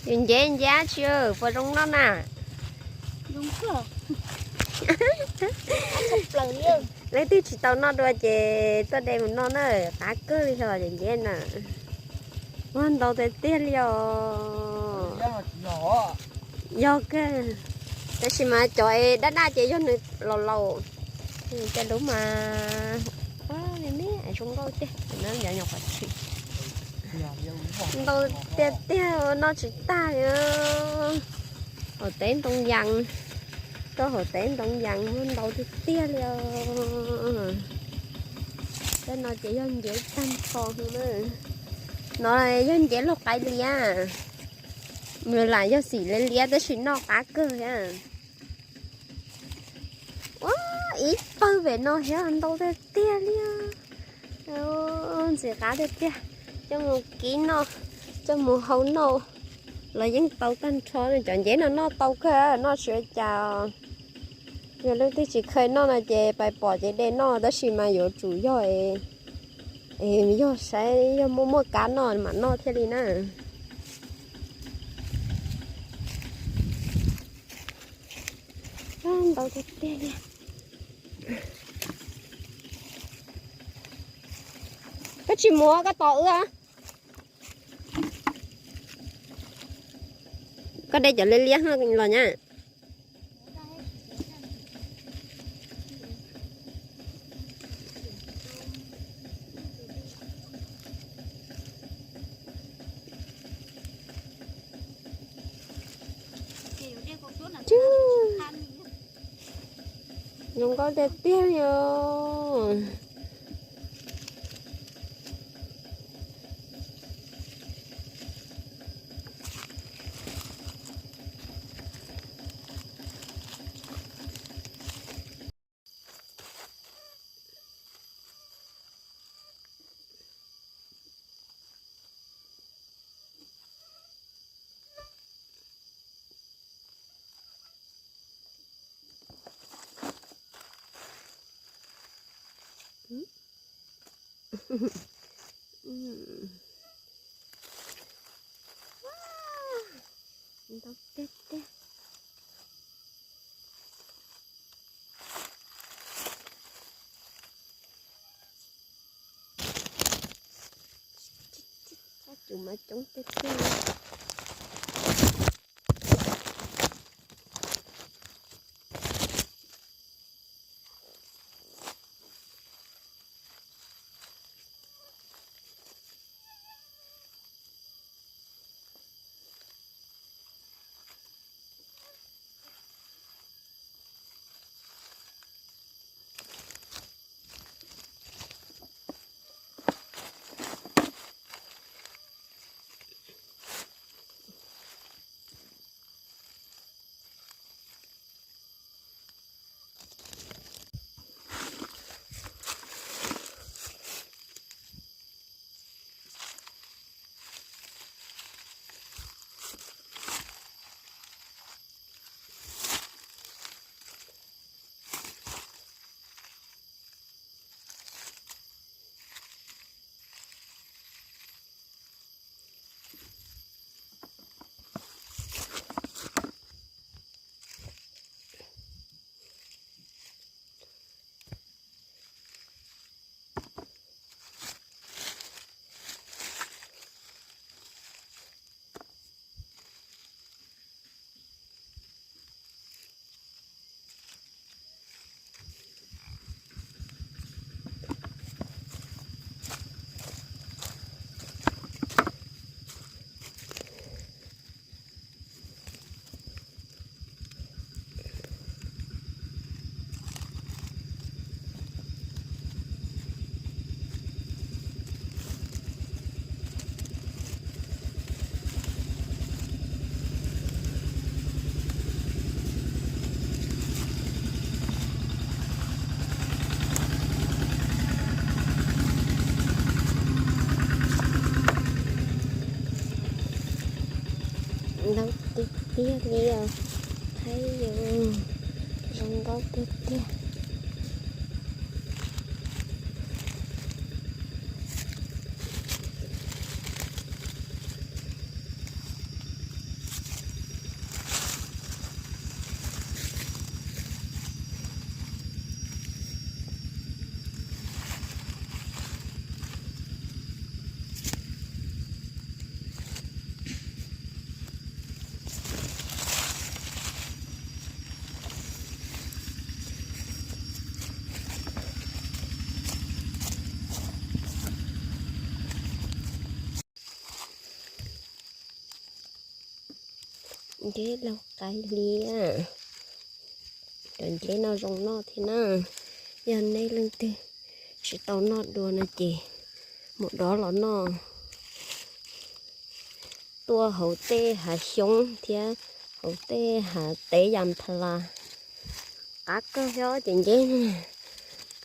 Yus nce nce tsi puas zoo noj na? Leej twg tsis tau noj dua ces tuaj de mus noj na, qab kawg li os, nce na. Ua ntau tiag tiag li os. Yog kawg, tab sis mas cov es daj daj ces yog nws laus laus, tej lub mas me me zoo nkauj tiag. Ntau tiag tiag, noj tsis tag li. Hauv teb ntoo yas, rau hauv teb ntoo yas muaj ntau tiag tiag li os. Tej no ces yog nce tag nrho na. No yog nce laug qaib liab, nws lam yog xim liab liab tab sis noj qab kawg thiab. Ua ib pawg pem no thiab, ntau tiag tiag li. Ntxim qab tiag tiag, coj mus kib noj, coj mus hau noj los yeej tau tag nrho. Cov nceb no noj tau kawg, noj tsis ua cas. Yog leej twg tsis kheev noj no ces pais pom ces de noj, tab sis mas yuav tsum yog es yog saib yog muaj muaj kab noj mam noj thiaj li na. Ntau tiag tiag li. Koj tsis mus koj tos wb. Koj de cov liab liab los nyab. Zoo nkauj tiag tiag li os. Ntau tiag tiag. Cov mas coob tiag tiag. Ntau tiag tiag li os. Qhaib yus zoo nkauj tiag tiag. Nceb laug qaib liab. Cov nceb no zoo noj thiab na. Yog nej leej twg tsis tau noj dua no ces mus dov los noj. Tuaj hauv tej hav xyoob thiab hauv tej hav teb yam pha las, qab kawg thiab cov nceb no.